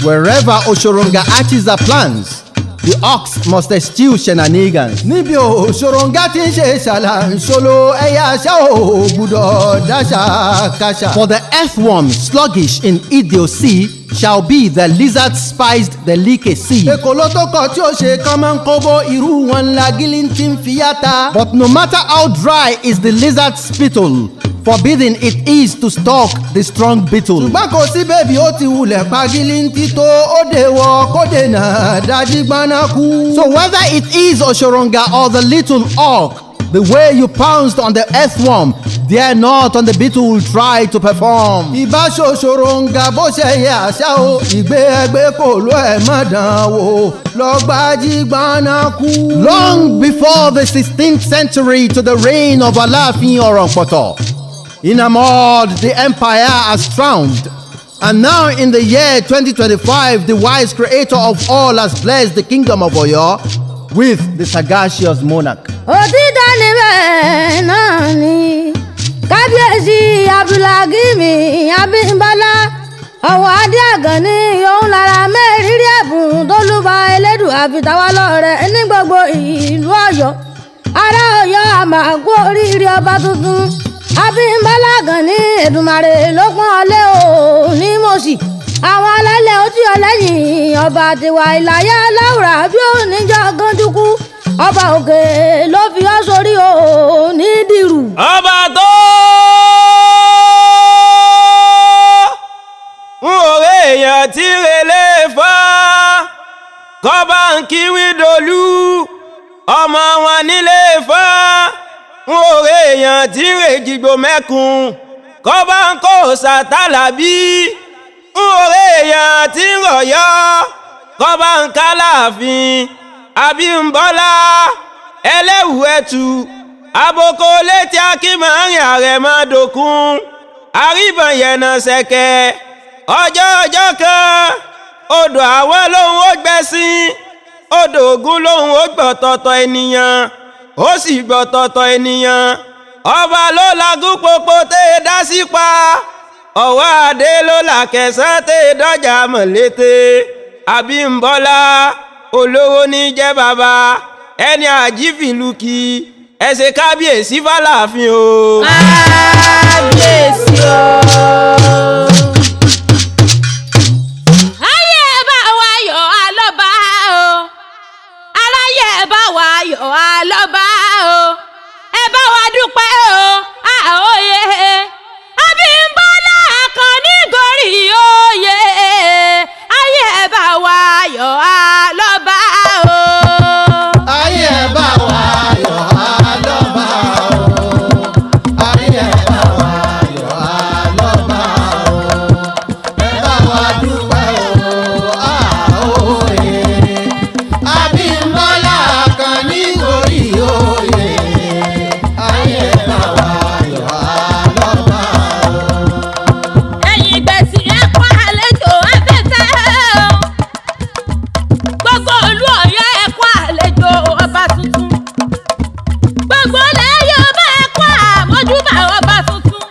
Wherever Oshoronga hatches her plans, the ox must eschew shenanigans. Níbi Òṣòròǹgà tí ń ṣe ṣàlàǹṣòlò, ẹ̀yà àṣà ò gbúdọ̀ dáṣà káṣà. For the earthworm sluggish in idiocy shall be the lizard spiced delicacy. Èkóló tó kọ tí ó ṣe kán máa ń kóbó, irú wọn ńlá gílí tí ń fi yáta. But no matter how dry is the lizard's spittle, forbidden it is to stalk the strong beetle. Ṣùgbọ́n kò sí bèbí ó ti wulẹ̀ pa gílí tí tó ó dé wọ kó dènà dájí gbaná kú. So whether it is Oshoronga or the little hawk, the way you pounced on the earthworm, dare not on the beetle try to perform. Ìbá ṣòṣòròǹgà bó ṣe yẹ àṣà o, ìgbé ẹgbẹ́ kò ló ẹ̀ mọ̀ dán wò lọ́gbàjì gbaná kú. Long before the 16th century to the reign of Alaafin Orompoto, Inamod, the empire has triumphed. And now in the year 2025, the wise creator of all has blessed the kingdom of Oyo with the sagacious monarch. Òtítọ́ níbẹ̀ náà ni Kábíyèsí Abdulhakimi Abímbọ́lá ọ̀wọ́ adé àgànní òun lára mẹ́rìírí ẹ̀bùn tó lùbà Elédùn àfitàwá lọ́rẹ̀ ní gbogbo ìlú Ọ̀yọ́. Ará Ọ̀yọ́, àmàkù oríire ọba tuntun Abímbọ́lá Àgànní. Èdùmàrè ló pọ́n ọlẹ́ ò ní mọ̀sí, àwọn alálẹ̀ ó tí ọ lẹ́yìn ọba tiwa ìlàyà aláwùrà bí ó níjọ́ gánjúkú. Ọba òkè ló fi ọ́ sórí o ní dìrù. Ọba tó ń òré èèyàn tí relé fọ́ kọ́ba ń kíwí dolú ọmọ wọn nílé fọ́ ń òré èèyàn tí rèjìgbò mẹ́kun kọ́ba ń kó sàtàlàbí ń òré èèyàn tí ń rọ̀yọ́ kọ́ba ń kálàfin Abímbọ́lá ẹlẹ́wù ẹ̀tù aboko létí akínmọ́rin àrẹ̀mọ́dòkun àríbọ̀nyẹ̀nà ṣẹ̀kẹ̀ ọjọ́ ọjọ́ kan odò àwọn lòun ó gbẹ̀sìn, odò Ògún lòun ó gbọ̀tọ̀tọ̀ ènìyàn, ó sì gbọ̀tọ̀tọ̀ ènìyàn. Ọba ló lagún popo tẹ́ ẹ dá sí pa, ọwọ́ adé ló là kẹsàn tẹ́ ẹ dọ́jà mọ̀lété. Abímbọ́lá olówó ní jẹ́ bàbá ẹni àjífìlú kí ẹ ṣe kábíyèsí fàlàfin o. Kábíyèsí o. Ayé ẹ bá wa yọ̀ alọ́ba o, aráyé ẹ bá wa yọ̀ alọ́ba o, ẹ bá wa dúpẹ́ o, àóyè Abímbọ́lá Àkànní gorí oyè. Ayé ẹ bá wa yọ̀ alọ́ba o. Ayé ẹ bá wa yọ̀ alọ́ba o. Ayé ẹ bá wa yọ̀ alọ́ba o. Ẹ bá wa dúpẹ́ o, àóyè. Abímbọ́lá Àkànní gorí oyè. Ayé ẹ bá wa yọ̀ alọ́ba o. Ẹ̀yin ìgbẹ̀sì, ẹ kú àlejò afẹ́fẹ́ o. Gbogbo ìlú Ọ̀yọ́, ẹ kú àlejò ọba tuntun. Gbogbo ilẹ̀ Yorùbá, ẹ kú àmójúbà ọba tuntun.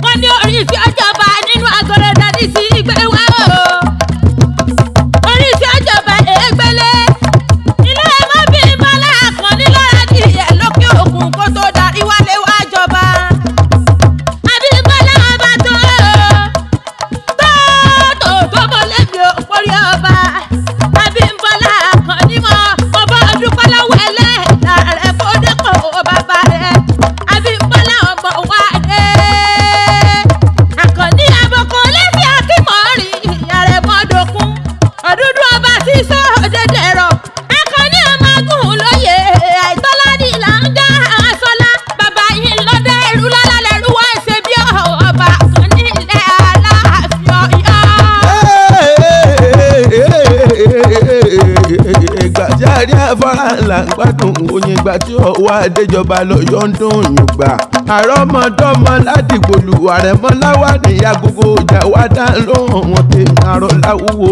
Wọ́n ní orí tí ọjọba nínú agolo dání sí ìgbé wá o, orí tí ọjọba èégbélé ilé ẹ̀mọ́ bíi Bọ́lá Àkànní lọ́ra dìé lókè òkun kó tó darí wálé wá jọba. Abímbọ́lá ọba tó tó tó tó mọ́lẹ́ mi ò pórí ọba Abímbọ́lá Àkànní mọ́ ọba dúpẹ́ lọ́wọ́ ẹlẹ́dàá rẹ̀ fọ́dẹ́kọ̀ bàbá rẹ̀. Abímbọ́lá ọmọ wa dé Àkànní àbọ̀kọ lẹ́sìn akínmọ́rin ìyá rẹ̀ mọ́dọ̀kún ọ̀dúndún ọba sísọ òdèdèrò. Àkànní ọmọ agùn lóye àìtọ́lá ní là ń dá aṣọlá bàbá yìí lọ́dẹ ẹrú lọ́lá lẹ́rú wá ṣe bí ọba Àkànní ilẹ̀ Aláàfin Ọ̀yọ́. Ìgbà tí a rí afárá ńlá ń gbádùn oyin, ìgbà tí ọwọ́ adéjọba lọ yọ ń dùn yùngbà. Àrọ́mọdọ́mọ ládìgbòlù àrẹ̀mọ́láwà níyà gbogbo ìjà wá dá lóhùn wọn tèmi àrọ̀ láwùwò.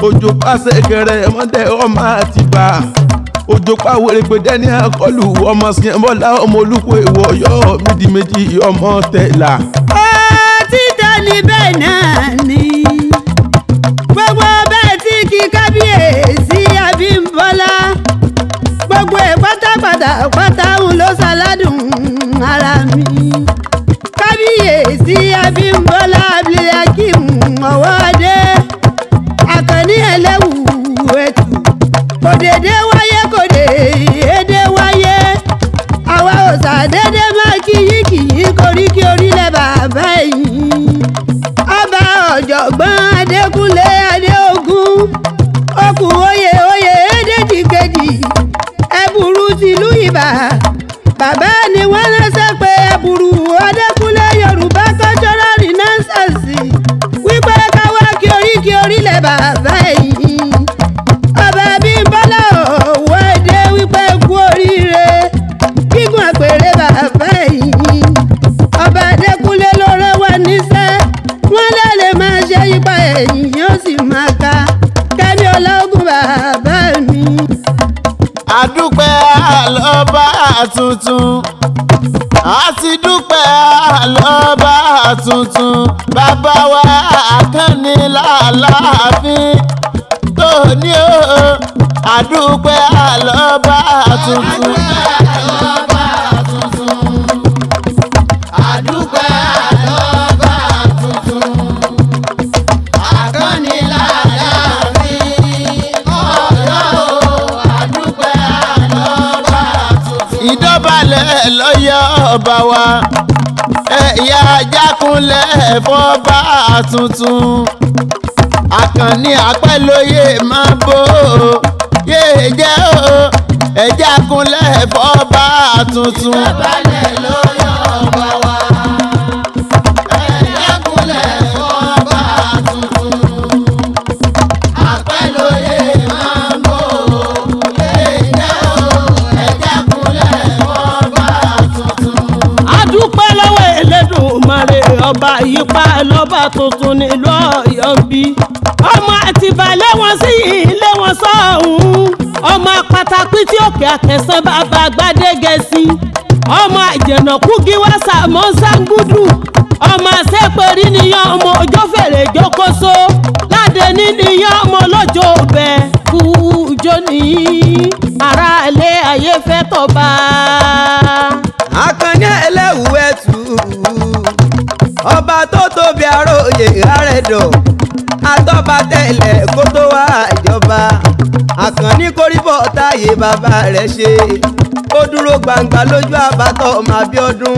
Òjò pàṣẹ kẹrẹ mọ́tẹ́ ọmọ àtibá, òjò pàwéré pé dẹ́ni àkọlù ọmọ sìnbọ́lá ọmọ olùkọ́ èèwọ̀ ọ̀yọ́ mídìí méjì ọmọ tẹ̀là. Òtítọ́ níbẹ̀ náà ni. kábíyèsí Abímbọ́lá gbogbo ẹ̀ pátápátá pátá ń ló ṣaládùn ara mi. Kábíyèsí Abímbọ́lá Abdulhakeem Ọwọ́adé Àkànní ẹlẹ́wù ẹ̀tù kò dédé wáyé kò dédé wáyé àwa ò ṣàdédé má kíyí kíyí koríki orílẹ̀ bàbá yìí. Ọba ọ̀jọ̀gbọ́n Adékúnlé Adéogún okùn oyè oyè èdèjì kejì ẹ̀bùrú tìlú Ìbà bàbá ni wọ́n ránṣẹ́ pé ẹ̀bùrú Adékúnlé Yorùbá cultural renaissance wípé káwá kí oríkì orílẹ̀ bàbá yìí. Ọba Abímbọ́lá Ọwọ́adé wípé kú oríire gígùn àpèrè bàbá yìí. Ọba Adékúnlé ló rán wa níṣẹ́ wọ́n lè lè máa ṣe ipa ẹ̀yìn yóò sì máa ka Kẹ́mi Ọláògùn bàbá mi. Àdúpẹ́ àlọ́bá tuntun, a ti dúpẹ́ àlọ́bá tuntun, bàbá wa Àkànní láàláàfin tó ní o, àdúpẹ́ àlọ́bá tuntun. Àlọ́bá tuntun, àdúpẹ́ àlọ́bá tuntun, Àkànní láàláàfin Ọ̀yọ́ o, àdúpẹ́ àlọ́bá tuntun. Ìdọ̀bálẹ̀ lọ́yọ̀ ọba wa, ẹ̀yà jákúnlẹ̀ fọ́ba tuntun. Àkànní àpẹ́lóye máa bò ó yéé jẹ́ o, ẹ̀já kúnlẹ̀ fọ́ba tuntun. Ìdọ̀bálẹ̀ lọ́yọ̀ ọba wa, ẹ̀yà kúnlẹ̀ fọ́ba tuntun, àpẹ́lóye máa bò ó yéé jẹ́ o, ẹ̀já kúnlẹ̀ fọ́ba tuntun. A dúpẹ́ lọ́wọ́ Elédùmarè ọba yípa lọ́ba tuntun nílùú Ọ̀yọ́ ń bí. Ọmọ Àtìbà lé wọn sí ilé wọn sọ́hún. Ọmọ apátápí tí òkè àkẹsàn bàbá Gbádégẹṣin. Ọmọ àjẹnàkú gíwá sàmọ́ sangudu. Ọmọ àṣẹpẹ̀rí níyàn ọmọ ọjọ́ fèrè jókòso. Láde ní níyàn ọmọ lọ́jọ́ ọbẹ̀ kú jóní. Aráalé ayé fẹ́ tọ́ba. Àkànní ẹlẹ́wù ẹ̀tù ọba tó tóbi àròyé àrẹ̀dọ̀ àtọ́ba tẹ̀lẹ̀ kó tó wá ìjọba. Àkànní kórìbọ̀ táyé bàbá rẹ̀ ṣe ó dúró gbangba lójú àbátọ̀ ọmọ Abíọ́dún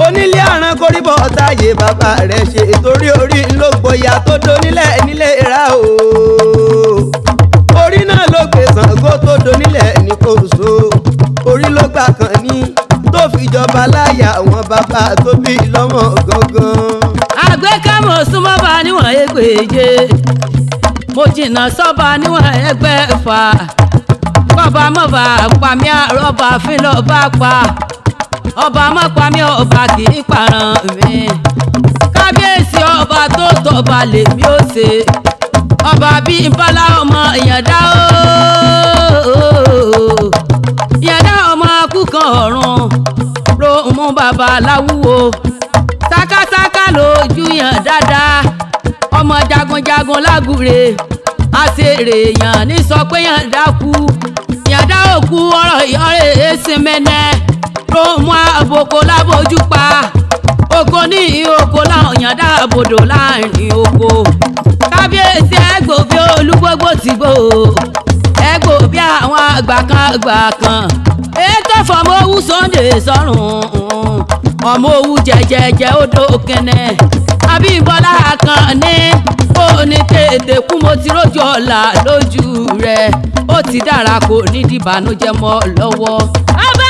onílé àrán kórìbọ̀ táyé bàbá rẹ̀ ṣe torí orí ló gboyà tó donílẹ̀ nílé ra o orí náà ló gbé Ṣàngó tó donílẹ̀ ní Kòso orí ló gbà kàn ní tó fi jọba láyà àwọn bàbá tó bí lọ́mọ gangan. Àgbékámọ̀ súnmọ́ba níwọ̀n ẹgbẹ̀je mo jìnnà sọ́ba níwọ̀n ẹgbẹ̀fà kọ́ba mọ̀ba pàmí àrọ́bà fílọ́ba pa ọba mọ̀ pàmí ọba kì í paràn mi kábíyèsí ọba tó tọba lèmi ó ṣe ọba Bímbọ́lá ọmọ Ìyàndá ooo Ìyàndá ọmọ kúkan ọ̀run ló mú bàbá láwúwo sákásáká lójú yàn dáadáa ọmọ jagunjagun lágùrè àṣèrè yàn ní sọ pé yàn dákú yàn dá òkú ọ̀rọ̀ ìyọrẹ èsì mẹnẹ ló mú àbòkò lábójú pa oko ní oko láwọn yàn dá àbòdò láàrin oko kábíyèsí ẹgbò bí olúgbógbò ti gbò ẹgbò bí àwọn àgbà kan àgbà kan ètò fọmọ owó Sunday sọrùn ọmọ owó jẹjẹjẹ odò kẹnẹ Abímbọ́lá Àkànní ó ní tètè kú mo ti rójú ọ̀la lójú rẹ̀ ó ti dára kò ní dìbànújẹ́ mọ́ lọ́wọ́. Ọba